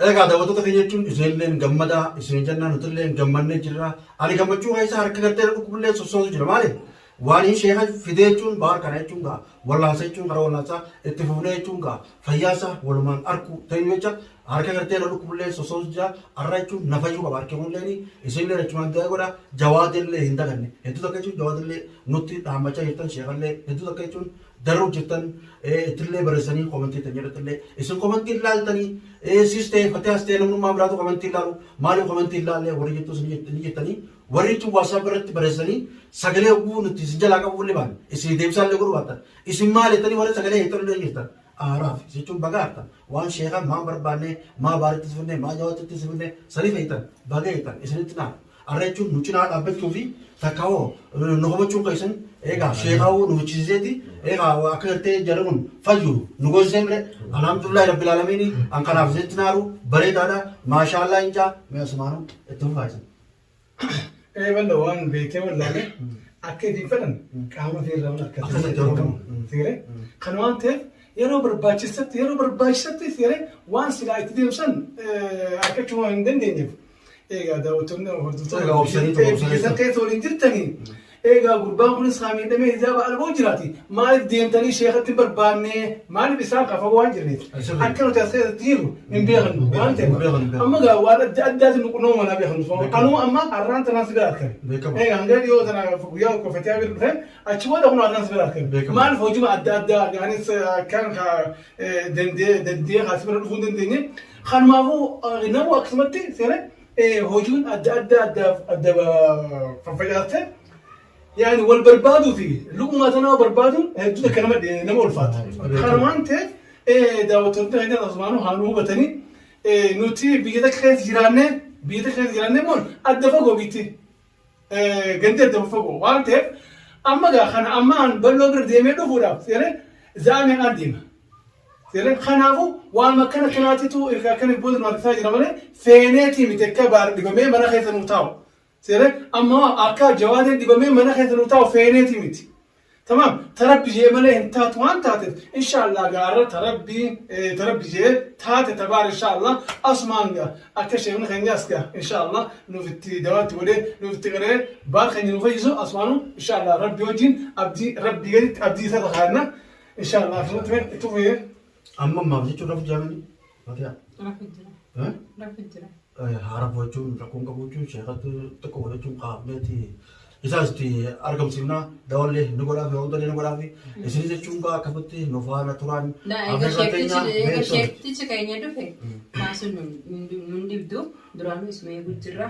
Egaa daawwattoota keenya jechuun isinillee gammadaa isin jennaa nutillee gammannee jirra. Ani gammachuu keessa harka gartee dhukkubullee sossoosu jira maali? Waan hin sheeka fidee jechuun baar kana jechuun gaa wallaansa jechuun karaa wallaansaa itti fufnee jechuun gaa fayyaasaa walumaan arku ta'uu jecha harka gartee dhukkubullee sossoosu jira. Arra jechuun na fayyuu qaba harki kunillee isinillee jechuun du'aa godha jawaadillee hin daganne hedduu takka jechuun jawaadillee nutti dhaammachaa jirtan sheekallee hedduu takka jechuun daruu jirtan ittillee barreessanii komantii tan jedhattillee isin komantii ilaaltanii siis ta'e fatihaas ta'e namnummaa biraatu komantii ilaalu maaliif komantii ilaalle warri jettus ni jettanii warri jechuun WhatsApp irratti barreessanii sagalee oguu nuti isin jalaa qabu illee baanne isin deebisaa illee godhu baattan isin maal jettanii warri sagalee heexan illee jirtan aaraaf jechuun baga aartan waan sheekaa maan barbaanne maa baaritti sifinne maa jawaatti sifinne sanii feetan baga heexan isinitti naaf Arra jechuun nu cinaa dhaabbachuu fi takka hoo nu hubachuun keessan eegaa sheekaa hoo nu hubachiiseeti eegaa akka gartee jarri kun fayyu nu goosisee mire alhamdulillahi rabbil aalamiini an kanaaf isinitti naaru bareedaadha maashaallaa hin jaa mee asumaanuu itti fufaa isin. Ee bal'oo waan beekee wallaale akka itti fedhan qaama ofii irraa waan Akkasitti harkatanii Oromoo. Seeree kan waan ta'eef yeroo barbaachisatti yeroo barbaachisatti seeree waan silaa itti deemsan argachuu waan hin dandeenyeef. Egaa daawwattoonni hordoftoonni Egaa obsanii tuma obsanii biyya san keessa waliin jirtanii egaa gurbaan kunis haa miidhamee hijaaba alboo jiraati maaliif deemtanii sheekatti hin barbaanne maaliif isaan kafa waan jirreef Sirrii. akka nuti as keessatti jirru hin beekannu waan ta'eef Hin beekan, hin beekan. amma gaa waan adda addaatiin nu qunnamuu manaa beekannu Beekama. anuu amma har'aan tanaan si bira argame Beekama. egaa hanga dhiyoo tana guyyaa tokko fatiyaa bira dhufe achi booda kun har'aan si bira argame Beekama. maaliif hojii adda addaa anis kan dandee dandee kaasi bira dhufuu hin dandeenye Kanumaafuu namuu akkasumatti seera hojiin adda addaa adda adda faffacaaste yaani wal barbaaduu fi luqmaa tanaa barbaaduun hedduu takka nama nama ulfaata. Kana waan ta'eef daawwattoonni keenya asumaanuu haa nu hubatanii nuti biyya takka keessa jiraannee biyya takka keessa jiraannee immoo adda fagoo biitti gandi adda fagoo waan ta'eef amma gaa kana amma an bal'oo bira deemee dhufuudhaaf seera za'a meeqaan deema. Seera kanaafuu waan akkana kanaatitu erga akkana booda nu harkisaa jira malee feeneetii miti akka baar dhibamee mana keessa nu taa'u. Seera amma akka jawaadeen dhibamee mana keessa nu taa'u feeneetii miti. Tamaam tarabbi jee malee hin taatu waan taateef inshaallah gaarra tarabbi tarabbi jee taate tabaar inshaallah asumaan gaa akka sheekni keenyaas gaa inshaallah nuuf itti dawaatti godhee nuuf itti qaree baar keenya nu fayyisu asumaanu inshaallah rabbi wajjin abdii rabbi gaditti abdii isa kaa'anna inshaallah akkasumatti mee itti fufee. Amma ammaaf jechuun rafu jaamini. Fatiyaa. Rafu jira. Eh? Rafu jira. Haara jechuun rakkoon qabu jechuun sheekatti xiqqoo jechuun qaamneeti isaas itti argamsiifnaa dawallee ni godhaafi hundallee ni godhaafi isinis jechuun gaa akkasumatti nu faana turan Na egaa afeerraa teenya sheektichi egaa beektu. sheektichi keenya dhufe kaasuun nun dhibdu duraanuu isuma eeguu jirra.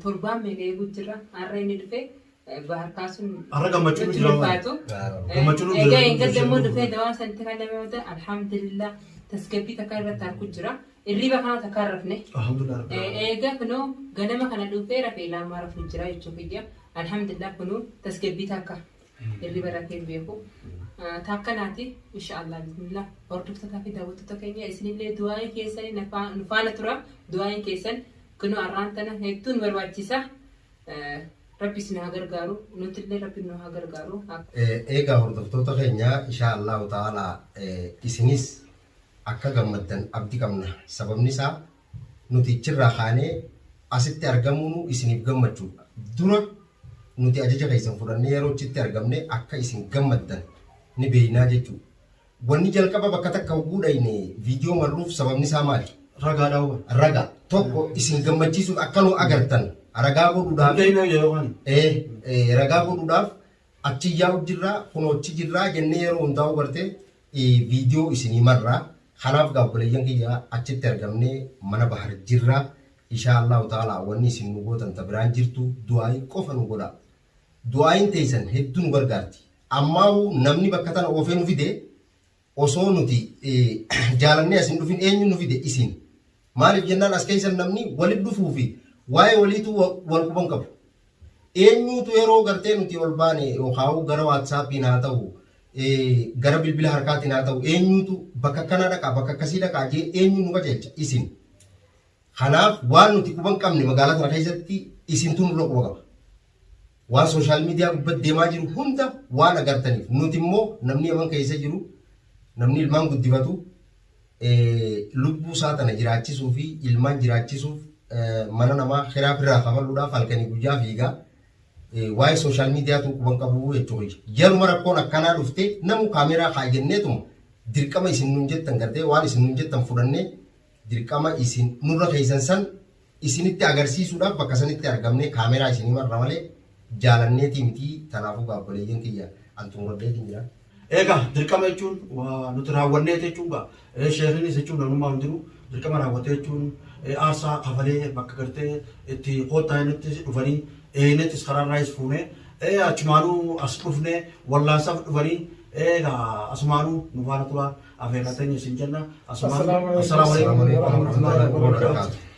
Torbaan meeqa eeguu jirra har'a inni dhufe Bahar kaasuun Har'a gammachuun nutti jira. ulfaatu. Gammachuun jira. Egaa eeggadda immoo dhufee dawaan sanatti kan nama yoo ta'e alhamdulillah tasgabbii takka irratti harku jira. Irriba kana takka hin rafne. Alhamdulillah rabbil alamin. Eega kunoo ganama kana dhufee rafee laamaa rafuu jira jechuu kiyya. Alhamdulillah kunoo tasgabbii takka irriba rafee hin beeku. Taakkanaati inshaallah bismillah hordoftootaa fi daawwattoota keenya isinillee du'aa'ii keessanii nu faana tura du'aa'iin keessan kunoo har'aan tana hedduu nu barbaachisa. Rabbi isin haa gargaaru nutillee rabbi nu haa gargaaru. Eegaa hordoftoota keenya inshaa Allahu ta'ala isinis akka gammaddan abdi qabna. Sababni isaa nuti ichirraa kaanee asitti argamuunu isiniif gammachuudha. Dura nuti ajaja keessan fudhannee yeroo achitti argamne akka isin gammaddan ni beeynaa jechuudha. Wanni jalqaba bakka takka hogguu dhayne viidiyoo marruuf sababni isaa maali? Ragaadha hoo. Raga. Tokko isin gammachiisuuf akka nu agartan ragaa godhuudhaaf Hin yeroo kan. ee, ee, ragaa godhuudhaaf achi yaa'u jirraa kunoo achi jirraa jennee yeroo hundaa'u garte viidiyoo isinii marraa. Kanaaf gaa obboleeyyan kiyya achitti argamnee mana bahar jirra. Inshaa Allahu ta'ala wanni isin nu gootan ta biraan jirtu du'aayii qofa nu godhaa. Du'aayiin teessan hedduu nu gargaarti. Ammaahuu namni bakka tana oofee nu fide osoo nuti jaalannee as hin dhufin eenyu nu fide isin. Maaliif jennaan as keessan namni walit dhufuu fi waa'ee waliituu wal quban qabu. Eenyuutu yeroo gartee nuti ol baane yookaan gara waatsaappiin haa ta'u gara bilbila harkaatiin haa ta'u eenyuutu bakka akkanaa dhaqaa bakka akkasii dhaqaa jee eenyu nu qajeelcha isin. Kanaaf waan nuti quban qabne magaalaa tana keessatti isintu nurra quba qaba. Waan sooshaal miidiyaa gubbatti deemaa jiru hunda waan agartaniif nuti immoo namni Yaman keessa jiru namni ilmaan guddifatu Lubbuu isaa tana jiraachisuu fi ilmaan jiraachisuuf mana namaa kiraa firraa kafaluudhaaf halkanii guyyaa fiigaa. Waa'ee social media tu quban qabu jechuu kiyya. Yeruma rakkoon akkanaa dhufte namu kaameeraa kaa jenneetuma dirqama isin nuun jettan gartee waan isin nuun jettan fudhannee dirqama isin nurra keessan san isinitti agarsiisuudhaaf bakka sanitti argamnee kaameeraa isinii marra malee jaalanneetii miti. Tanaafuu gaa obboleeyyan kiyya an xumuradheetiin jira. Egaa dirqama jechuun waa nuti raawwannee jechuun gaa sheekninis jechuun namummaa hundinuu dirqama raawwatee jechuun aarsaa kafalee bakka gartee itti koottaa innitti dhufanii eenyettis karaarraayis fuunee achumaanuu as dhufnee wallaansaaf dhufanii egaa asumaanuu nu faana turaa afeerraa teenya isin jenna asumaan. Assalaamu Assalaamu alaikum alaikum warahmatullahi wabarakatuh.